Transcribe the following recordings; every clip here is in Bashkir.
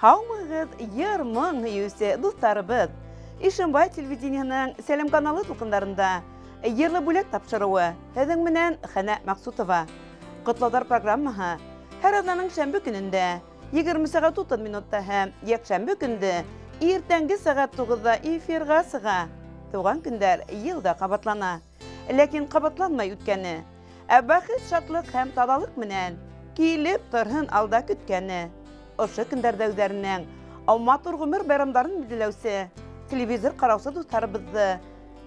Һаумыһығыҙ, йыр-моң һөйөүсе дуҫтарыбыҙ! Ишембай телевидениеһының Сәләм каналы тулҡындарында Йырлы бүләк тапшырыуы һеҙҙең менән Хәнә Мәҡсутова. Ҡотлауҙар программаһы һәр аҙнаның шәмбе көнөндә 20 сәғәт 30 минутта һәм якшәмбе көндө иртәнге сәғәт 9-да эфирға сыға. Туған көндәр йыл да ҡабатлана. Ләкин ҡабатланмай үткәне. Ә бәхет, шатлыҡ һәм таҙалыҡ менән килеп торһон алда көткәне. Ошо көндәрҙә үҙҙәренең матур ғүмер байрамдарын билдәләүсе телевизор ҡараусы дуҫтарыбыҙҙы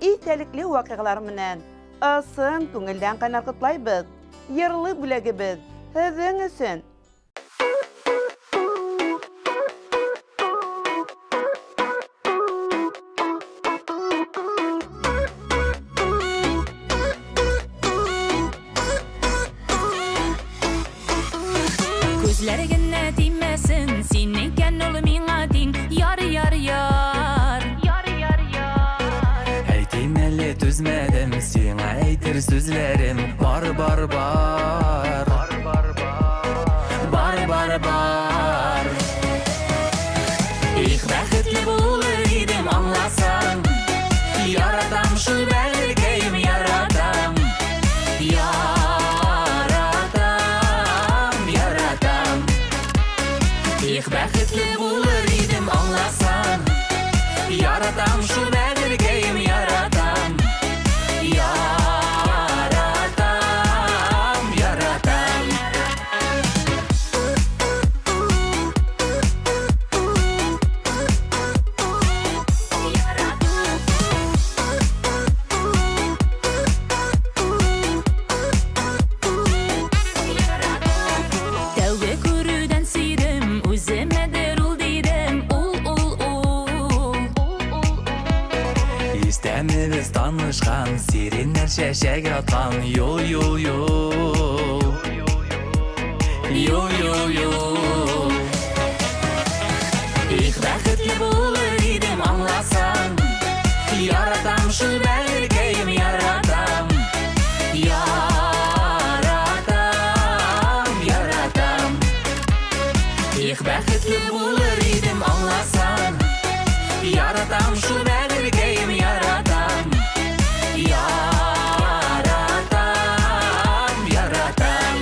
иҫтәлекле ваҡиғалар менән ысын күңелдән ҡайнар ҡотлайбыҙ. Йырлы бүләгебеҙ һеҙҙең өсөн. Күзләр генә тимәсен, син икән ул миңа тиң. Яр, яр, яр. Яр, яр, яр. Әйтим әле түзмәдем, сиңа әйтер сүзләрем бар, бар, бар. Бар, бар, бар, бар. Их, бәхетле булыр идем, аңласаң. Яратам шул бәгырькәем, яратам. Яратам, яратам. Их, бәхетле булыр идем, аңласаң. Яратам шул бәгырькәем, яратам. Яратам, яратам. Тәүге күрүдән сөйдем, үземәдер ул дидем. Ул, ул, ул. Истәме без танышкан, сиреньнәр чәчәк аткан юл, юл, юл. Юл, юл, юл. Их, бәхетле булыр идем, аңласаң. Яратам шул бәгырькәем, яратам. Яратам, яратам. Их, бәхетле булыр идем, аңласаң. Яратам шул бәгырькәем, яратам. Яратам, яратам.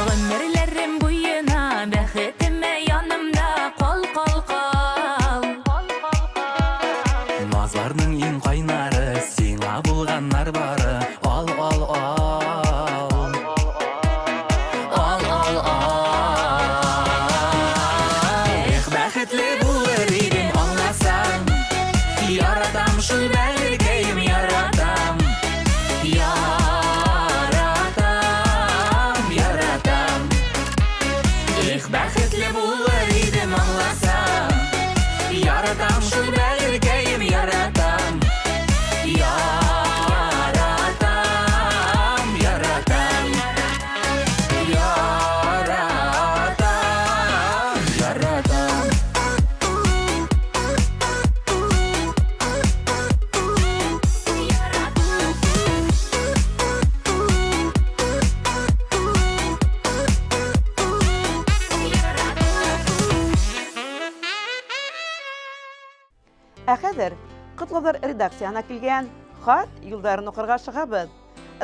Гомерләрем буена бәхетемә янымда кал, кал, кал. Назларның иң кайнары, сиңа булганнар бары. Ал, ал, ал. Ал, ал, ал. Эх, бәхетле булыр идем, аңласаң. Яратам шул бәгырькәем, яратам. Яратам, яратам. Эх, бәхетле булыр идем, аңласаң. Яратам шул бәгырькәем, яратам. Яратам, яратам. Яратам, яратам. Ә хәҙер ҡотлауҙар редакцияһына килгән хат юлдарын уҡырға ашығабыҙ.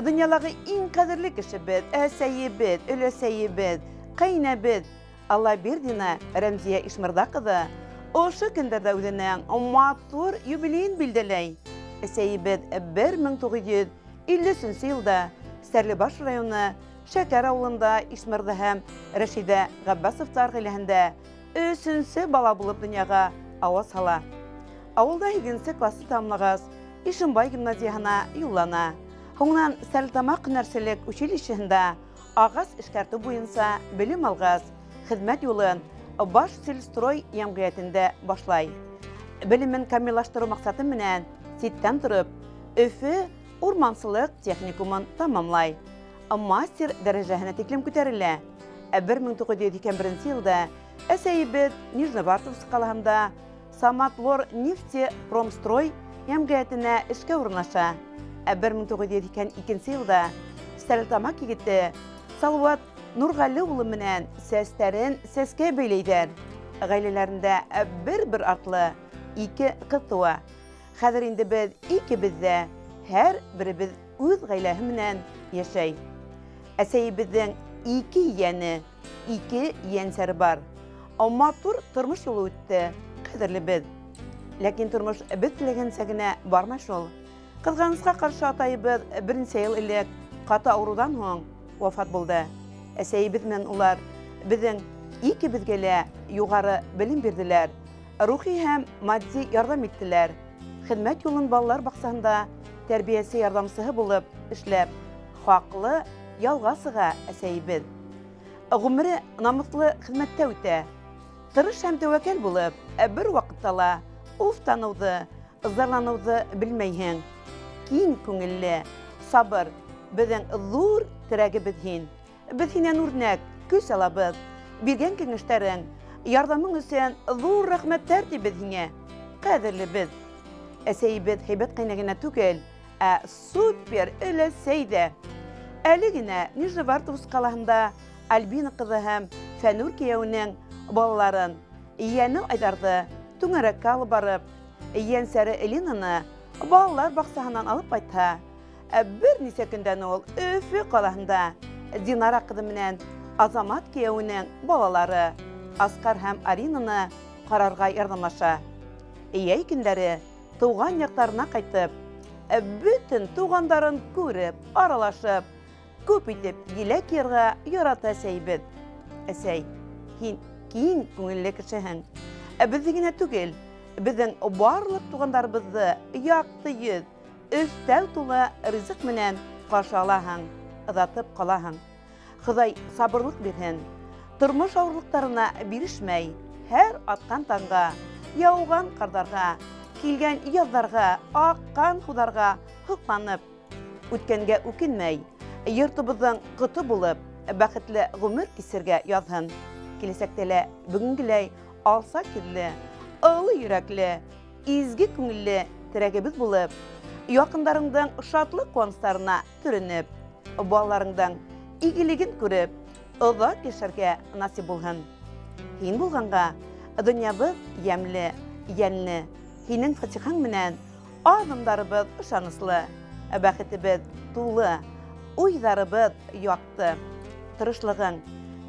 Донъялағы иң ҡәҙерле кешебеҙ, әсәйебеҙ, өләсәйебеҙ, ҡәйнәбеҙ Аллабирҙина Рәмзиә Ишмырҙа ҡыҙы ошо көндәрҙә үҙенең матур юбилейын билдәләй. Әсәйебеҙ 1953 йылда Стәрлебаш районы Шәкәр ауылында Ишмырҙа һәм Рәшиҙә Ғәббәсовтар ғаиләһендә өсөнсө бала булып донъяға ауаз һала. Ауылда 8 класты тамамлағас, Ишембай гимназияһына юллана. Һуңынан Стәрлетамаҡ һөнәрселек училищеһында ағас эшкәртеү буйынса белем алғас, хеҙмәт юлын Башсельстрой йәмғиәтендә башлай. Белемен камиллаштырыу маҡсаты менән ситтән тороп Өфө урмансылыҡ техникумын тамамлай. Мастер дәрәжәһенә тиклем күтәрелә. Ә 1921 йылда Әсәйебеҙ Нижневартовск ҡалаһында Саматлор нефтепромстрой йәмғиәтенә эшкә урынлаша. Ә 1982 йылда Стәрлетамаҡ егете Салауат Нурғәле улы менән сәстәрен сәскә бәйләйҙәр. Ғаиләләрендә бер-бер артлы ике ҡыҙ тыуа. Хәҙер инде беҙ икебеҙ ҙә һәр беребеҙ үҙ ғаиләһе менән йәшәй. Әсәйебеҙҙең ике ейәне, ике ейәнсәре бар. Матур тормош юлы үтте, ҡәҙерлебеҙ. Ләкин тормош беҙ теләгәнсә генә бармай шул. Ҡыҙғанысҡа ҡаршы атайыбыҙ бернисә йыл элек ҡаты ауырыуҙан һуң вафат булды. Әсәйебеҙ менән улар беҙҙең икебеҙгә лә юғары белем бирҙеләр, рухи һәм матди ярҙам иттеләр. Хеҙмәт юлын балалар баҡсаһында тәрбиәсе ярҙамсыһы булып эшләп, хаҡлы ялға сыға әсәйебеҙ. Ғүмере намыҫлы хеҙмәттә үтә. Тырыш һәм тәүәккәл булып, бер ваҡытта ла уфтаныуҙы, зарланыуҙы белмәйһең. Киң күңелле, сабыр, беҙҙең ҙур терәгебеҙ һин. Беҙ һинән үрнәк, көс алабыҙ. Биргән кәңәштәрең, ярҙамың өсөн ҙур рәхмәттәр тибеҙ һиңә. Ҡәҙерлебеҙ. Әсәйебеҙ һәйбәт ҡәйнә генә түгел, ә супер өләсәй ҙә. Әле генә Нижневартовск ҡалаһында Альбина ҡыҙы һәм Фәнүр кейәүенең балаларын, ейәне Айҙарҙы түңәрәккә алып барып, ейәнсәре Элинаны балалар баҡсаһынан алып ҡайтһа, бер нисә көндән ул Өфө ҡалаһында Динара ҡыҙы менән Азамат кейәүенең балалары Асҡар һәм Аринаны ҡарарға ярҙамлаша. Йәй көндәре тыуған яҡтарына ҡайтып, бөтөн туғандарын күреп, аралашып, күп итеп еләк йыйырға ярата әсәйебеҙ. Әсәй, һин киң күңелле кешеһең. Беҙҙе генә түгел, беҙҙең барлыҡ туғандарыбыҙҙы яҡты йөҙ, өҫтәл тулы ризыҡ менән ҡаршы алаһың, оҙатып ҡалаһың. Хоҙай сабырлыҡ бирһен. Тормош ауырлыҡтарына бирешмәй, һәр атҡан таңға, яуған ҡарҙарға, килгән яҙҙарға, аҡҡан һыуҙарға һоҡланып, үткәнгә үкенмәй, йортобоҙҙоң ҡото булып, бәхетле ғүмер кисергә яҙһын. Киләсәктә лә бөгөнгөләй алсаҡ йөҙлө, оло йөрәкле, изге күңелле терәгебеҙ булып, яҡындарыңдың шатлыҡ ҡыуаныстарына төрөнөп, балаларыңдың игелеген күреп, оҙаҡ йәшәргә насип булһын. Һин булғанға донъябыҙ йәмле, йәнле. Һинең фатихаң менән аҙымдарыбыҙ ышаныслы, бәхетебеҙ тулы, уйҙарыбыҙ яҡты. Тырышлығың,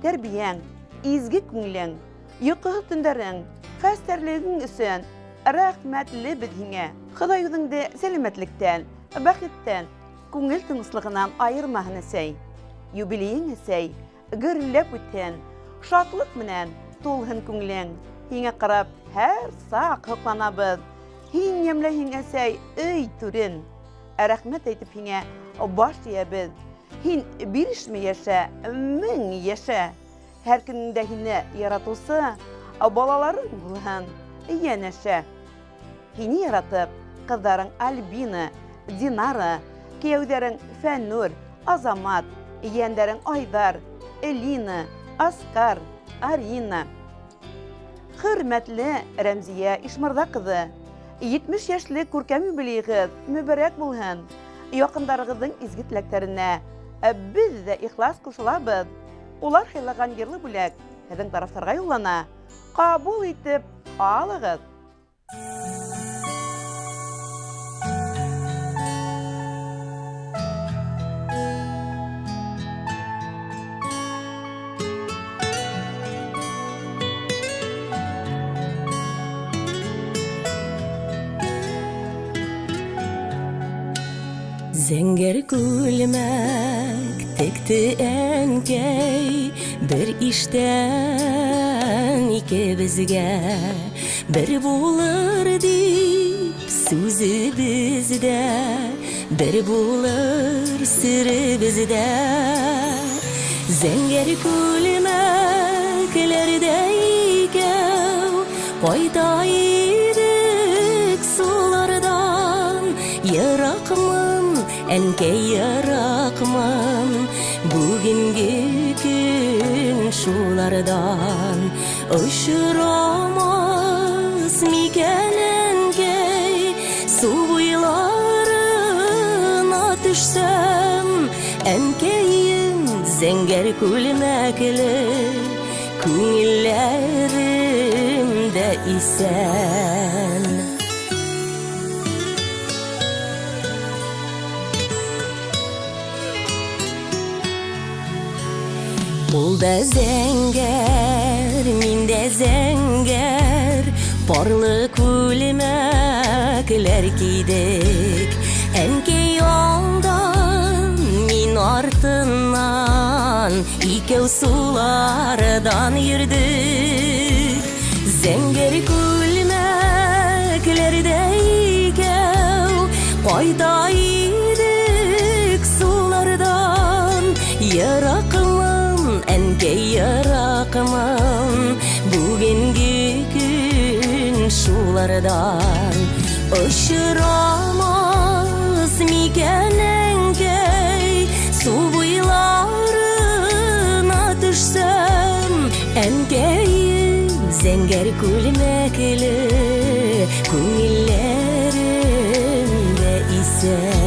тәрбиәң, изге күңелең, йоҡоһоҙ төндәрең, хәстәрлегең өсөн рәхмәтле беҙ һиңә. Хоҙай үҙеңде сәләмәтлектән, бәхеттән, күңел тыныслығынан айырмаһын, әсәй. Юбилейың, әсәй, гөрләп үтһен, шатлыҡ менән тулһын күңелең. Һиңә ҡарап һәр саҡ һоҡланабыҙ. Һин йәмләйһең, әсәй, өй түрен. Рәхмәт әйтеп һиңә баш эйәбеҙ. Һин бирешмәй йәшә, мең йәшә. Һәр көнөңдә һине яратыусы балаларың булһын, йәнәшә. Һине яратып, ҡыҙҙарың Альбина, Динара, кейәүҙәрең Фәнүр, Азамат, ейәндәрең Айҙар, Элина, Асҡар, Арина. Хөрмәтле Рәмзиә Ишмырҙа ҡыҙы, 70 йәшлек күркәм юбилейығыҙ мөбәрәк булһын. Яҡындарығыҙҙың изге теләктәренә беҙ ҙә ихлас ҡушылабыҙ. Улар һайлаған йырлы бүләк һеҙҙең тарафтарға юллана. Ҡабул итеп алығыҙ. Зәңгәр күлмәк текте әнкәй, бер иштән икебеҙгә бер булыр дип сүзебеҙ ҙә, бер булыр серебеҙ ҙә. Зәңгәр күлмәкләрҙә икәү ҡайта инек суларҙан, йыраҡмын Әнкәй, еракмын. Бүгенге көн шулардан очрамас микән, әнкәй? Су буйларына төшсәм, әнкәем, зәңгәр күлмәкле, күңелләрем дә исән. Ул да зәңгәр, мин дә зәңгәр, парлы күлмәкләр кидек. Әнкәй алдан, мин артыннан, икәү сулардан йөрдек. Зәңгәр күлмәкләрдә икәү кайта идек сулардан. Еракмын, әнкәй, еракмын, бүгенге көн шулардан очрамас микән, әнкәй? Су буйларына төшсәм, әнкәем, зәңгәр күлмәкле, күңелләрем дә исән.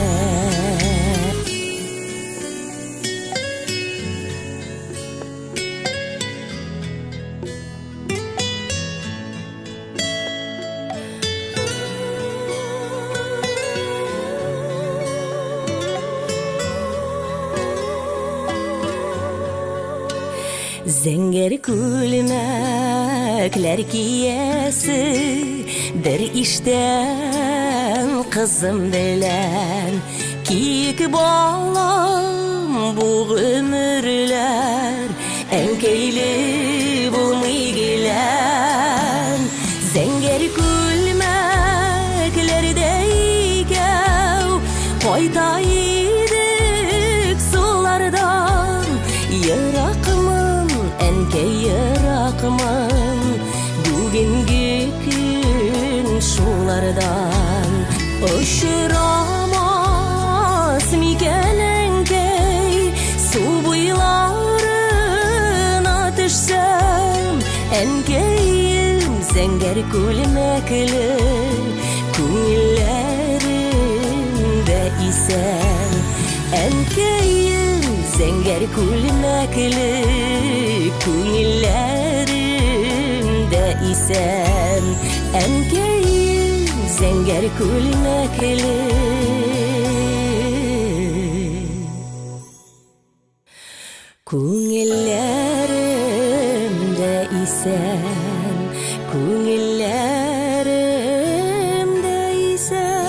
Зәңгәр күлмәкләр киясе бер иштән кызым белән. Киек балам, бу гомерләр әнкәйле булмый гелән. Зәңгәр күлмәкләрдә икәү кайта идек сулардан. Еракмын, әнкәй, еракмын, бүгенге көн шулардан очрамас микән, әнкәй? Су буйларына төшсәм, әнкәем, зәңгәр күлмәкле, күңелләрем дә исән. Әнкәем, зәңгәр күлмәкле, күңелләрем дә исән. Әнкәем, зәңгәр күлмәкле, күңелләрем дә исән, күңелләрем дә исән.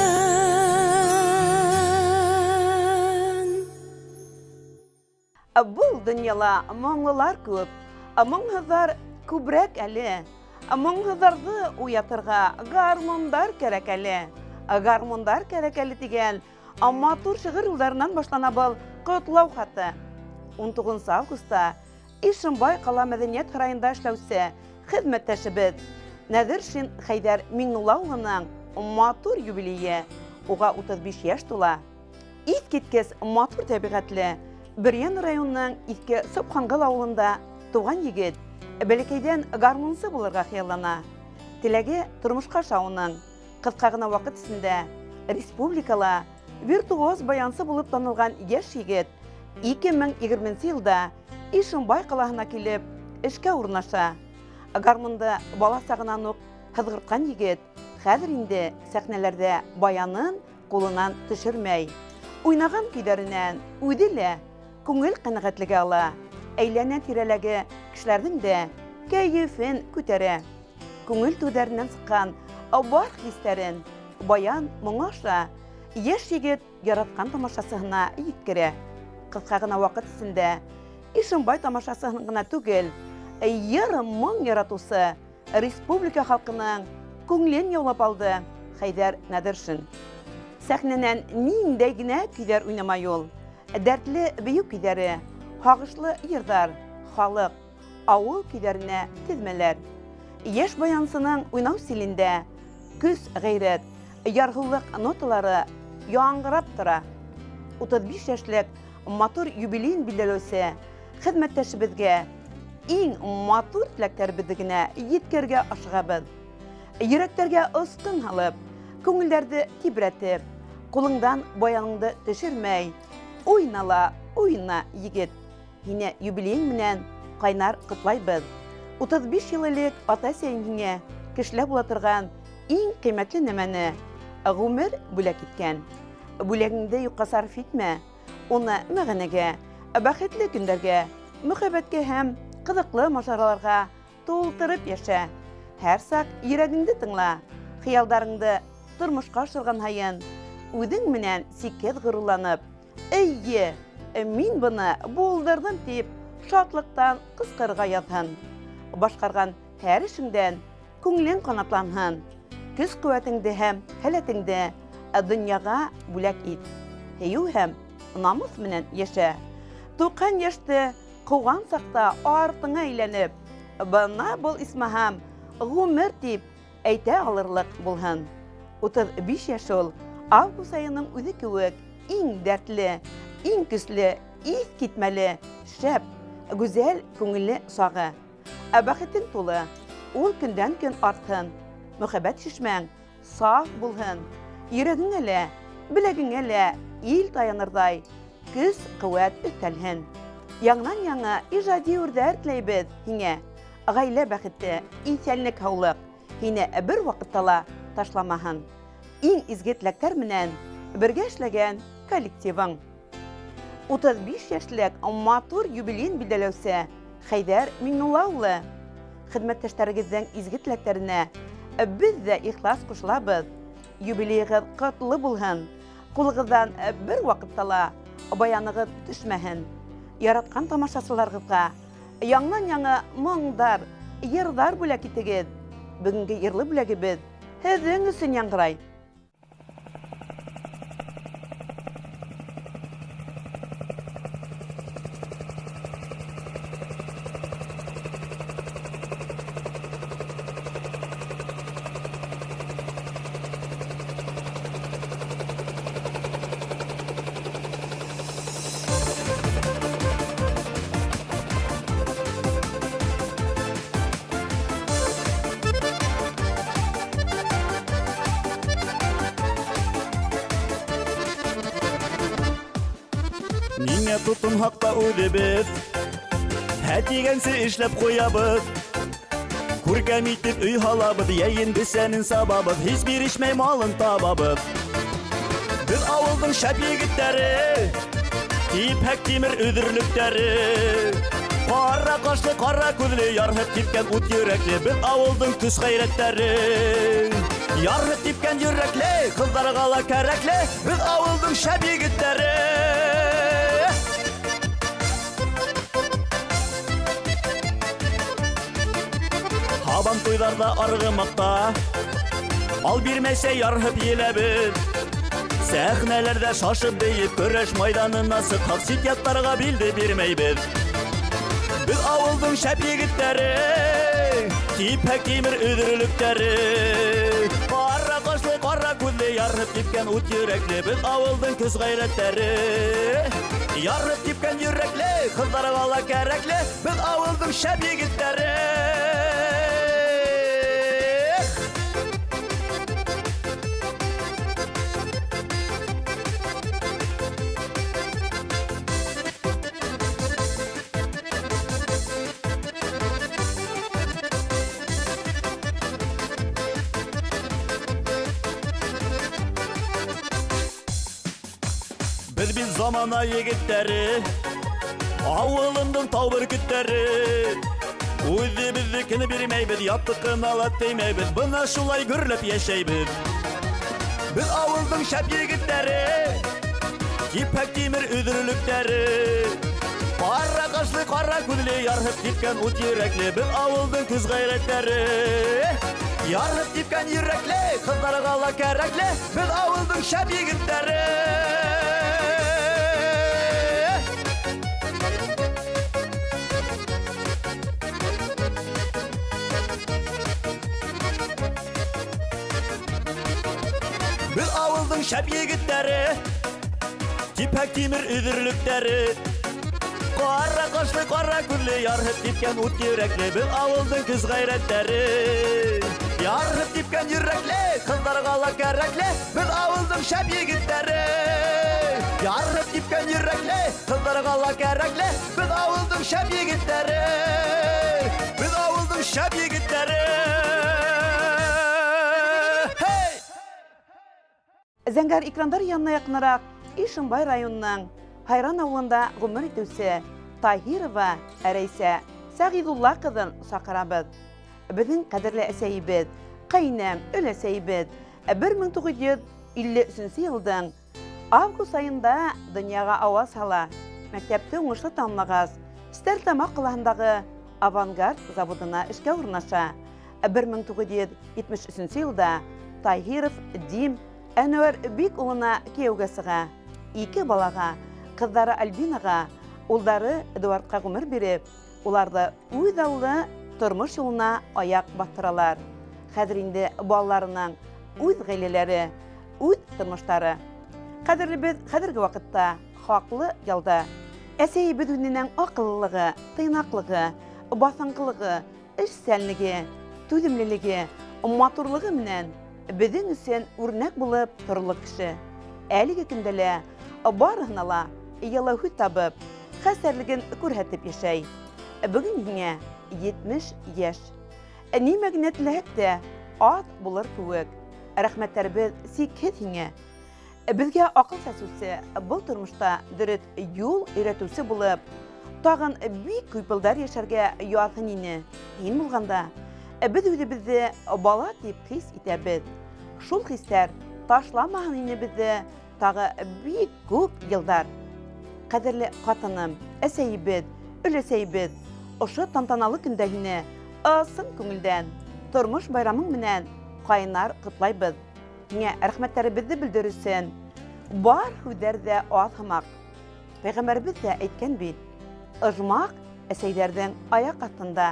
Был донъяла моңлолар күп, моңһоҙҙар күберәк әле. Моңһоҙҙарҙы уятырға гармундар кәрәк әле. Гармундар кәрәк әле тигән матур шиғыр юлдарынан башлана был ҡотлау хаты. 19 августта Ишембай ҡала мәҙәниәт һарайында эшләүсе хеҙмәттәшебеҙ Нәҙершин Хәйҙәр Миңнулла улының матур юбилейе, уға 35 йәш тула. Иҫ киткес матур тәбиғәтле Бөрйән районының Иҫке Собханғол ауылында тыуған егет бәләкәйҙән гармунсы булырға хыяллана. Теләге тормошҡа аша уның. Ҡыҫҡа ғына ваҡыт эсендә республикала виртуоз баянсы булып танылған йәш егет 2020 йылда Ишембай ҡалаһына килеп эшкә урынлаша. Гармунды бала сағынан уҡ һыҙғыртҡан егет хәҙер инде сәхнәләрҙә баянын ҡулынан төшөрмәй. Уйнаған көйҙәренән үҙе лә күңел ҡәнәғәтлеге ала, әйләнә-тирәләге кешеләрҙең дә кәйефен күтәрә. Күңел түрҙәренән сыҡҡан бар хистәрен баян моңо аша йәш егет яратҡан тамашасыһына еткерә. Ҡыҫҡа ғына ваҡыт эсендә Ишембай тамашасыһын ғына түгел, йыр моң яратыусы республика халҡының күңелен яулап алды Хәйҙәр Нәҙершин. Сәхнәнән ниндәй генә көйҙәр уйнамай ул. Дәртле бейеү көйҙәре, һағышлы йырҙар, халыҡ, ауыл көйҙәренә теҙмәләр. Йәш баянсының уйнау стилендә көс, ғәйрәт, ярһыулыҡ ноталары яңғырап тора. 35 йәшлек матур юбилейын билдәләүсе хеҙмәттәшебеҙгә иң матур теләктәребеҙҙе генә еткерергә ашығабыҙ. Йөрәктәргә осҡон һалып, күңелдәрҙе тибрәтеп, ҡулыңдан баяныңды төшөрмәй, уйна ла уйна, егет. Һине юбилейың менән ҡайнар ҡотлайбыҙ. 35 йыл элек ата-әсәйең һиңә кешелә була торған иң ҡиммәтле нәмәне ғүмер бүләк иткән. Бүләгеңде юҡҡа сарыф итмә, уны мәғәнәгә, бәхетле көндәргә, мөхәббәткә һәм ҡыҙыҡлы мажараларға тултырып йәшә. Һәр саҡ йөрәгеңде тыңла, хыялдарыңды тормошҡа ашырған һайын үҙең менән сикһеҙ ғорурланып, "Эйе, мин быны булдырҙым" тип шатлыҡтан ҡысҡырырға яҙһын. Башҡарған һәр эшеңдән күңелең ҡанатланһын. Көс-ҡеүәтеңде һәм һәләтеңде донъяға бүләк ит. Һөйөү һәм намыҫ менән йәшә. 90 йәште ҡыуған саҡта артыңа әйләнеп, бына был исмаһам ғүмер тип әйтә алырлыҡ булһын. 35 йәш ул август айының үҙе кеүек иң дәртле, иң көслө, иҫ китмәле, шәп, гүзәл күңелле сағы. Ә бәхетең тулы, ул көндән көн артһын. Мөхәббәт шишмәң саф булһын. Йөрәгеңә лә, беләгеңә лә ил таянырҙай көс, ҡеүәт өҫтәлһен. Яңынан-яңы ижади үрҙәр теләйбеҙ һиңә. Ғаилә бәхете, иҫәнлек, һаулыҡ һине бер ваҡытта ла ташламаһын. Иң изге теләктәр менән бергә эшләгән коллективың. 35 йәшлек матур юбилейын билдәләүсе Хәйҙәр Миңнулла улы, хеҙмәттәштәрегеҙҙең изге теләктәренә беҙ ҙә ихлас ҡушылабыҙ. Юбилейығыҙ ҡотло булһын. Ҡулығыҙҙан бер ваҡытта ла баянығыҙ төшмәһен. Яратҡан тамашасыларығыҙға яңынан-яңы моңдар, йырҙар бүләк итегеҙ. Бөгөнгө йырлы бүләгебеҙ һеҙҙең өсөн яңғырай. Ниңә тотонһаҡ та үҙебеҙ һә тигәнсе эшләп ҡуябыҙ. Күркәм итеп өй һалабыҙ, йәйен бесәнен сабабыҙ, һис бирешмәй малын табабыҙ. Беҙ ауылдың шәп егеттәре, типһәк тимер өҙөрлөктәре. Ҡара ҡашлы, ҡара күҙле, ярһып типкән ут йөрәкле, беҙ ауылдың көс ғәйрәттәре. Ярһып типкән йөрәкле, ҡыҙҙарға ла кәрәкле, беҙ ауылдың шәп егеттәре. Һабан туйҙарҙа арғымаҡта ал бирмәсә ярһып еләбеҙ. Сәхнәләрҙә шашып бейеп, көрәш майҙанына сыҡһаҡ, сит яттарға билде бирмәйбеҙ. Беҙ ауылдың шәп егеттәре, типһәк тимер өҙөрлөктәре. Ҡара ҡашлы, ҡара күҙле, ярһып типкән ут йөрәкле, беҙ ауылдың көс ғәйрәттәре. Ярһып типкән йөрәкле, ҡыҙҙарға ла кәрәкле, беҙ ауылдың шәп егеттәре. Беҙ бит замана егеттәре, ауылымдың тау бөркөттәре. Үҙебеҙҙекене бирмәйбеҙ, яттыҡына ла теймәйбеҙ, бына шулай гөрләп йәшәйбеҙ. Беҙ ауылдың шәп егеттәре, типһәк тимер өҙөрлөктәре. Ҡара ҡашлы, ҡара күҙле, ярһып типкән ут йөрәкле, беҙ ауылдың көс ғәйрәттәре. Ярһып типкән йөрәкле, ҡыҙҙарға ла кәрәкле, беҙ ауылдың шәп егеттәре. Беҙ ауылдың шәп егеттәре, Типһәк тимер өҙөрлөктәре. Ҡара ҡашлы, ҡара күҙле, ярһып типкән ут йөрәкле, беҙ ауылдың көс ғәйрәттәре. Ярһып типкән йөрәкле, ҡыҙҙарға ла кәрәкле, беҙ ауылдың шәп егеттәре. Ярһып типкән йөрәкле, ҡыҙҙарға ла кәрәкле, беҙ ауылдың шәп егеттәре. Беҙ ауылдың шәп егеттәре. Hey! Зәңгәр экрандар янына яҡыныраҡ Ишембай районының Һайран ауылында ғүмер итеүсе Таһирова Рәйсә Сәғиҙулла ҡыҙын саҡырабыҙ. Беҙҙең ҡәҙерле әсәйебеҙ, ҡәйнәм, өләсәйебеҙ 1953 йылдың август айында донъяға ауаз һала. Мәктәпте уңышлы тамамлағас, Стәрлетамаҡ ҡалаһындағы Авангард заводына эшкә урынлаша. 1973 йылда Таһиров Дим Әнүәр Бик улына кейәүгә сыға. Ике балаға, ҡыҙҙары Альбинаға, улдары Эдуардҡа ғүмер биреп, уларҙы үҙ аллы тормош юлына аяҡ баҫтыралар. Хәҙер инде балаларының үҙ ғаиләләре, үҙ тормоштары. Ҡәҙерлебеҙ хәҙерге ваҡытта хаҡлы ялда. Әсәйебеҙ үҙенең аҡыллылығы, тыйнаҡлығы, баҫынҡылығы, эшсәнлеге, түҙемлелеге, матурлығы менән беҙҙең өсөн үрнәк булып торорлоҡ кеше. Әлеге көндә лә барыһына ла йылы һүҙ табып, хәстәрлеген күрһәтеп йәшәй. Бөгөн һиңә 70 йәш. Нимә генә теләһәк тә аҙ булыр кеүек. Рәхмәттәребеҙ сикһеҙ һиңә. Беҙгә аҡыл сәсеүсе, был тормошта дөрөҫ юл өйрәтеүсе булып, тағын бик күп йылдар йәшәргә яҙһын ине. Һин булғанда, беҙ үҙебеҙҙе бала тип хис итәбеҙ. Шул хистәр ташламаһын ине беҙҙе тағы бик күп йылдар. Ҡәҙерле ҡатыным, әсәйебеҙ, өләсәйебеҙ, ошо тантаналы көндә һине ысын күңелдән тормош байрамың менән ҡайнар ҡотлайбыҙ. Һиңә рәхмәттәребеҙҙе белдерер өсөн бар һүҙҙәр ҙә аҙ һымаҡ. Пәйғәмбәребеҙ ҙә әйткән бит, ожмах әсәйҙәрҙең аяҡ аҫтында.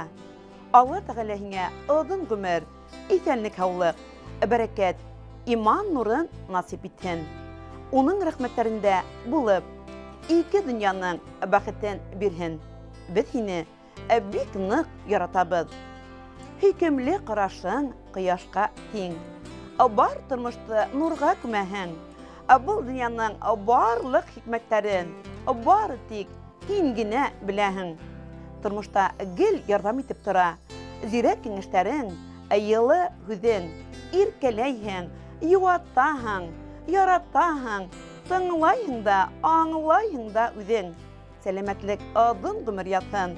Алла Тәғәлә һиңә оҙон ғүмер, иҫәнлек, һаулыҡ, бәрәкәт, иман нурын насип итһен. Уның рәхмәттәрендә булып, ике донъяның бәхетен бирһен. Беҙ һине бик ныҡ яратабыҙ. Һөйкөмлө ҡарашың ҡояшҡа тиң. Бар тормошто нурға күмәһең. Был донъяның барлыҡ хикмәттәрен бары тик һин генә беләһең. Тормошта гел ярҙам итеп тора. Зирәк кәңәштәрең, йылы һүҙең, иркәләйһең, йыуатаһың, яратаһың, тыңлайһың да, аңлайһың да үҙең. Сәләмәтлек оҙон ғүмер яҙһын.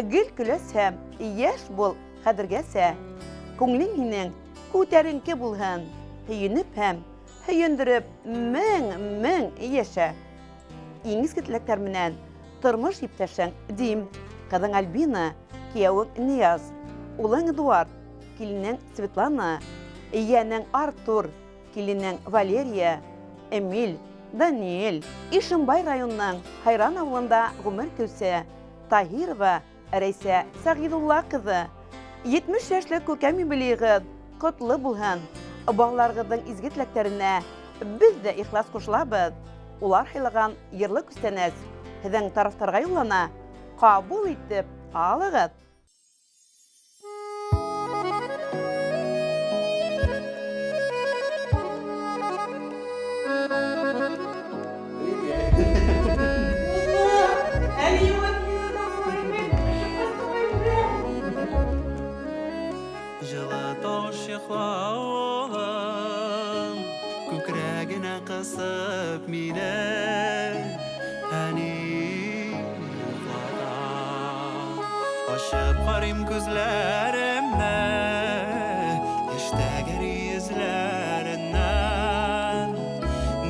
Гел көләс һәм йәш бул хәҙергәсә. Күңелең һинең күтәренке булһын. Һөйөнөп һәм һөйөндөрөп мең-мең йәшә. Иң изге теләктәр менән тормош иптәшең Дим, ҡыҙың Альбина, кейәүең Нияз, улың Эдуард, киленең Светлана, йәнең Артур, киленең Валерия, Эмиль, Даниэль, Ишембай районының Һайран ауылында ғүмер итеүсе Таһирова Рәйсә Сәғиҙулла ҡыҙы. 70 йәшлек күркәм юбилейығыҙ ҡотло булһын. Балаларығыҙҙың изге теләктәренә беҙ ҙә ихлас ҡушылабыҙ. Улар һайлаған йырлы күстәнәс һеҙҙең тарафтарға юллана. Ҡабул итеп алығыҙ. Җылы таш йокла, улым, күкрәгенә кысып мине, әни йоклата. Ачып карыйм күзләремне, яшь тәгәри йөзләреннән,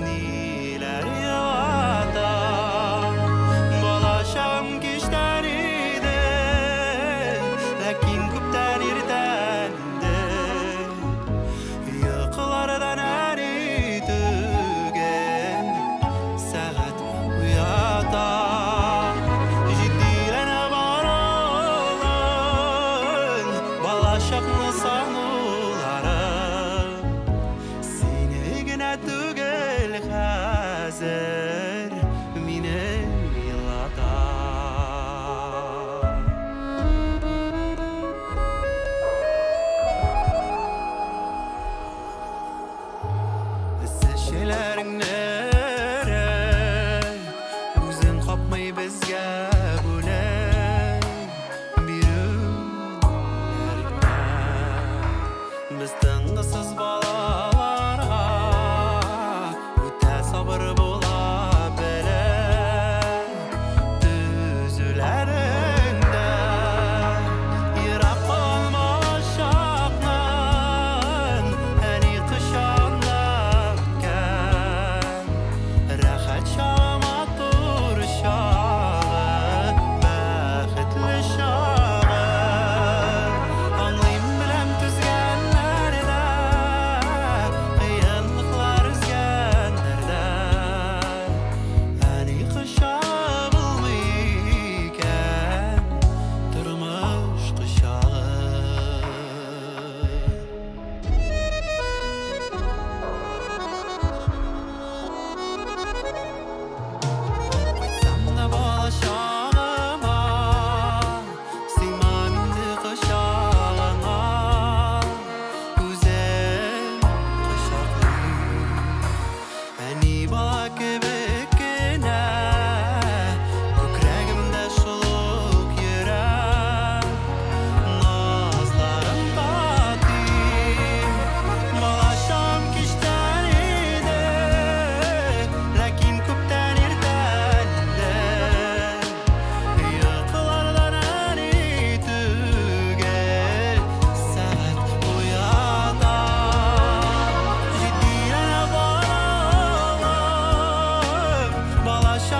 ниләр елата. Балачагым кичтән иде, ләкин күптән иртән инде. Йокылардан әни түгел, сәгать уята. Җитдиләнә баралың,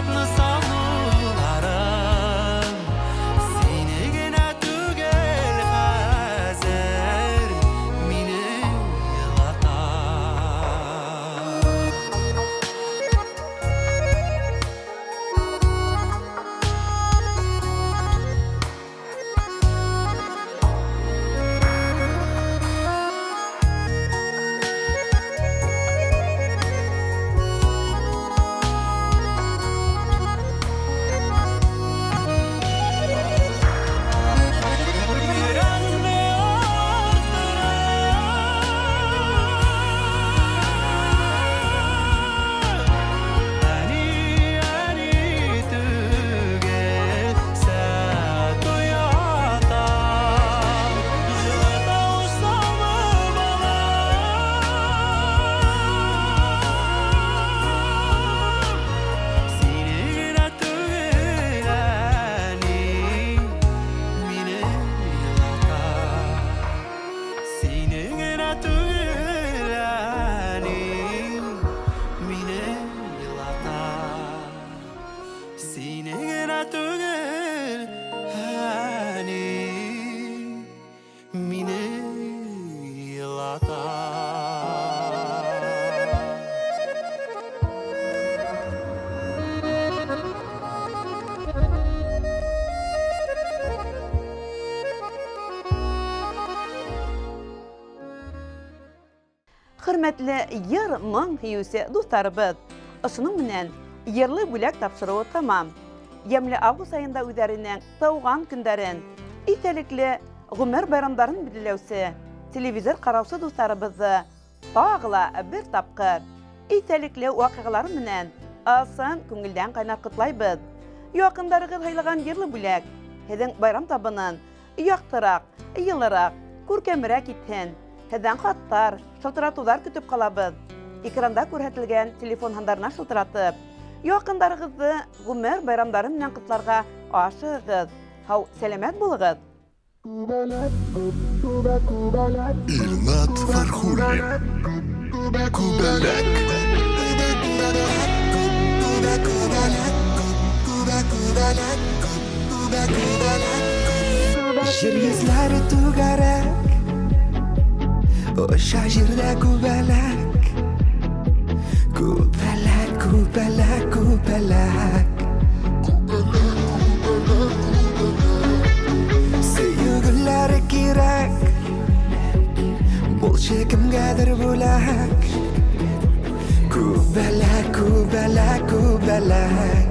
Балачакны сануларым. Сине генә түгел хәзер мине елата. Йөрәгемне арттыра. Әни, әни түгел, сәгать уята. Җылы тавыш салып алам. Сине генә түгел, әни, мине елата. Сине генә түгел, әни, мине елата. Сине генә түгел, әни, мине елата. Хөрмәтле йыр моң һөйөүсе дуҫтарыбыҙ, ошоноң менән йырлы бүләк тапшырыуы тамам. Йәмле август айында үҙҙәренең тыуған көндәрен, иҫтәлекле ғүмер байрамдарын билдәләүсе телевизор ҡараусы дуҫтарыбыҙҙы тағы ла бер тапҡыр иҫтәлекле ваҡиғалар менән ысын күңелдән ҡайнар ҡотлайбыҙ. Яҡындарығыҙ һайлаған йырлы бүләк һеҙҙең байрам табынын яҡтыраҡ, йылыраҡ, күркәмерәк итһен. Һеҙҙән хаттар, шылтыратыуҙар көтөп ҡалабыҙ. Экранда күрһәтелгән телефон һандарына шылтыратып, яҡындарығыҙҙы ғүмер байрамдары менән ҡотларға ашығығыҙ. Һау, сәләмәт булығыҙ. Илнат Фәрхуллин. Күбәләк. Җир йөзләре түгәрәк, Оча җирдә күбәләк. Күбәләк, күбәләк, күбәләк. Сөю гөлләре кирәк, Булчы кемгәдер бүләк. Күбәләк, күбәләк, күбәләк.